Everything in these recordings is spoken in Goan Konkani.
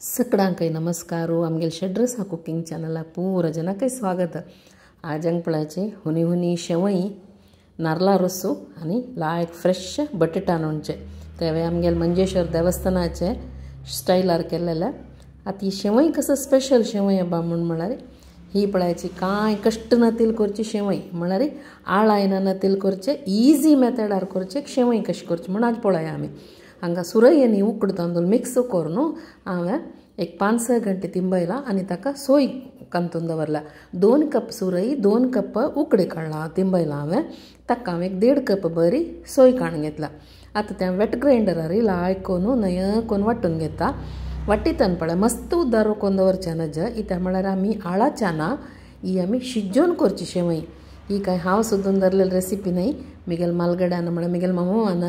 सगळ्यांकय नमस्कार. आमगेल शेड्रसा कुकिंग चॅनलाक पूरा जनाकय स्वागत. आज हांगा पळयाचे हुनी हुनी शेवई, नारला रस्सो आनी लायक फ्रेश बटेटा लोणचें. तेवे आमगेल मंजेश्वर देवस्थानाचे स्टायलार केल्लेले. आतां ही शेवई कसो स्पेशल शेवई आबा म्हूण म्हळ्यार ही पळयाची कांय कश्ट नातील करची शेवई, म्हळ्यार आळायना नातील करचे, इजी मेथडार करचे शेवई कशी करची म्हूण आज पळया आमी. हांगा सुरय आनी उकड तांदूळ मिक्स करून हांवें एक 5-6 घंटे तिंबयला आनी ताका सोय कांतून दवरला. 2 कप सुरय 2 कप उकडे काडला तिंबयला हांवें. ताका हांवें 1.5 कप बरी सोय काडून घेतला. आतां तें वेट ग्रायंडरार लायक करून नय करून वांटून घेता. वाटीतान पळय मस्त उद्दार करून दवरचें नज. इत्या म्हळ्यार आमी आळाच्या ना ही आमी शिजोवन करची शेवई. ही काय हांव सोदून धरलेली रेसिपी न्हय. मिगेल मालगड्यान म्हळ्यार मिगेल मामूआन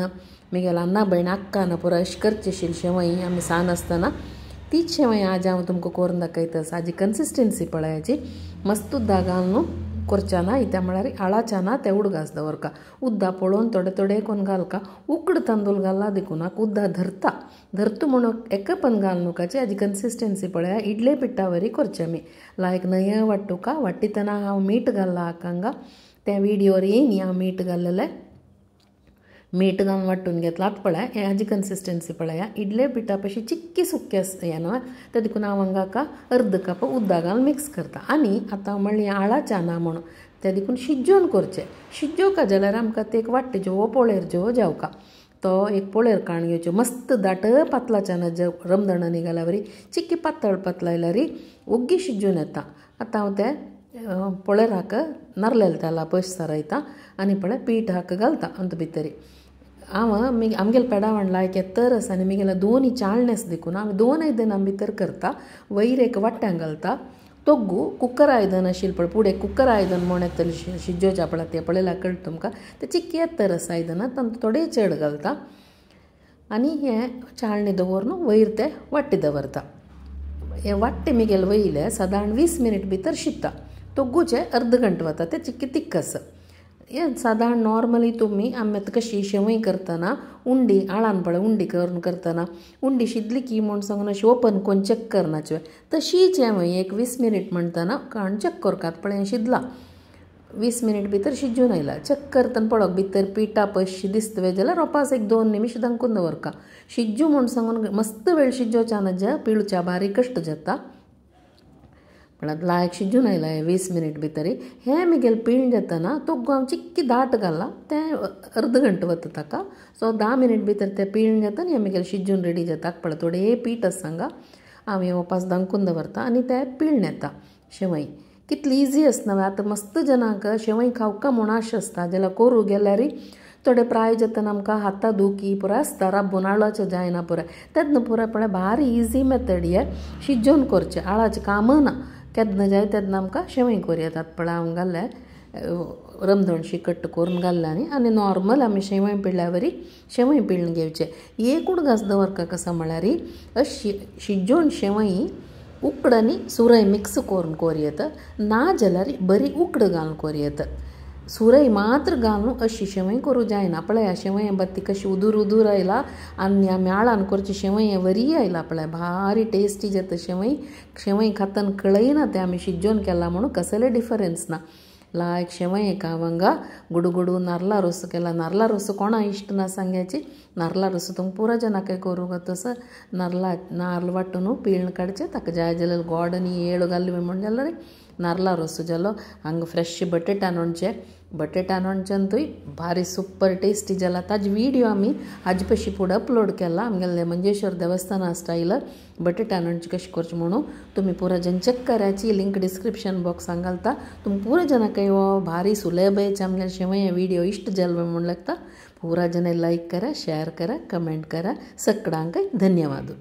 मिगेल अन्ना भयण अक्कान पुरा अशी करची आशिल्ली शेवई आमी सान आसतना. तीच शेवई आज हांव तुमकां करून दाखयता. हाजी कन्सिस्टन्सी पळयाची मस्त उद्दा घालून करच्या ना. इत्या म्हळ्यार आळाच्या ना ते उडगास दवरका. उद्दा पळोवन थोडे थोडे करून घालका. उकड तांदूळ घालला देखून उद्दा धरता धरता म्हणून एका पण घालनुकाची. हाजी कन्सिस्टन्सी पळया इडले पिट्टा वरी करचे आमी. लायक नय वाट्टुका वाट्टितना हांव मीठ घालला हांगा त्या व्हिडियोर येयनी हांव मीठ घाल्लेलें. मीठ घालून वांटून घेतला. आतां पळया हाजी कन्सिस्टन्सी पळया इडले पिठा पशी चिक्की सुक्की आसता हें न्हय, ते देखून हांव हांगा अर्द कप उद्दा घालून मिक्स करता. आनी आतां म्हणलें आळाच्या ना म्हणून ते देखून शिजोवन करचें. शिजोवका जाल्यार आमकां ते एक वाट्टे जेवो पोळेर जेवो जावका तो एक पोळेर काण घेवच्यो. मस्त दाट पातलाच्या ना जेव रमदणां निघाल्या वरी चिक्की पातळ पातलायल्यार ओग्गी शिजून येता. आतां हांव ते पोळेराक नारलेले तेला पयस सारयता आनी पळय पीठ हाका घालता अंत भितरी. हांव आमगेले पेडावण लायक तर आसा आनी मिगेले दोनूय चाळणेस देखून हांव 2 आयदनां भितर करता. वयर एक वाट्यांक घालता. तोग्गू कुकर आयदन आशिल्लें पळय फुडें कुकर आयदन म्हूण येतलें शिजोवचें पळय तें पळयल्यार कळटा तुमकां. तें चिक्की येत आसा आयदनां तातूंत थोडें चड घालता आनी हें चाळणी दवरून वयर तें वाट्टी दवरता. हें वाट्टे मिगेले वयलें सादारण 20 मिनट भितर शिजता. तोग्गूचें अर्द घंटो वता तें चिक्की तिक्क आसा. हें सादारण नॉर्मली तुमी आमी आतां कशी शेवई करतना उंडी आळान पळय उंडी करून करतना उंडी शिजली की म्हूण सांगून अशी ओपन करून चॅक करनाचे तशीच शेवई एक 20 मिनट म्हणटना काडून चॅक करकात पळय शिजला. 20 मिनट भितर शिजून आयला. चॅक करतना पळोवप भितर पिठा पशी दिसता जाल्यार रोपास एक 2 निमिश दामकून दवरका. शिजू म्हूण सांगून मस्त वेळ शिजोवच्या ना पिळच्या बारीक कश्ट जाता. पण लायक शिजून आयला 20 मिनट भितर. हें मिगेल पिळून जातना तोग्गो हांव चिक्की दाट घालला तें अर्द घंटो वता ताका. सो 10 मिनट भितर तें पिळून जाता आनी हें मिगेल शिजून रेडी जाता. पळय थोडें पीठ आसा हांगा हांव हें ओपास दामकून दवरता आनी तें पिळून येता. शेवई कितली इजी आसना. आतां मस्त जनांक शेवई खावका म्हूण आश आसता जाल्यार करूं गेल्यार थोडे प्राय जातना आमकां हाता दुखी पुराय आसता राबून आळाचें जायना पुराय तेन्ना पुराय पळय भारी इजी मेथड हें शिजोवन करचें. आळाचें काम ना. केन्ना जाय तेन्ना आमकां शेवई करूं येतात. पळय हांव घाल्लें रमदणशी कट्ट करून घाल्लें आनी आनी नॉर्मल आमी शेवई पिळ्ळ्या वरी शेवई पिळून घेवचें. एक उडगास दवरका कसो म्हळ्यार अशी शिजोवन शेवई उकड आनी सुरय मिक्स करून करूं येता. ना जाल्यार बरी उकड घालून करूं येता. सुरय मात्र घालून अशी शेवई करूं जायना. पळया शेवई बत्ती कशी उदूर उदूर आयला आनी आमी आळान करची शेवई वरी आयला. पळय भारी टेस्टी जाता शेवई. शेवई खातना कळयना तें आमी शिजोवन केला म्हणून कसले डिफरन्स ना. लायक शेवई हांगा गुडू गुडू नारला रोस केला. नारला रोस कोणा इश्ट ना सांग्याची. नारला रोस तुमकां पुरा जनाकय करूंक तसो नारला नारल वांटून पिळून काडचें ताका जाय जाल्यार गोड आनी येळ घालली म्हूण जाल्यार नारला रोस जालो. हांगा फ्रेश बटेटा लोणचें. बटेटा लोणच्यान भारी सुपर टेस्टी जाला. ताजी व्हिडियो आमी हाजे पशी फुडें अपलोड केला आमगेले मंजेश्वर देवस्थाना स्टायल बटेटा लोणचें कशें करचें म्हणून तुमी पुरा जन चॅक करायची. लिंक डिस्क्रिप्शन बॉक्सान घालता. तुमकां पुरा जनाकय हो भारी सुलभेचे आमगेले शेवई व्हिडियो इश्ट जालो म्हूण लागता. पुरा जन लायक करा, शेअर करा, कमेंट करा. सगळ्यांकय धन्यवाद.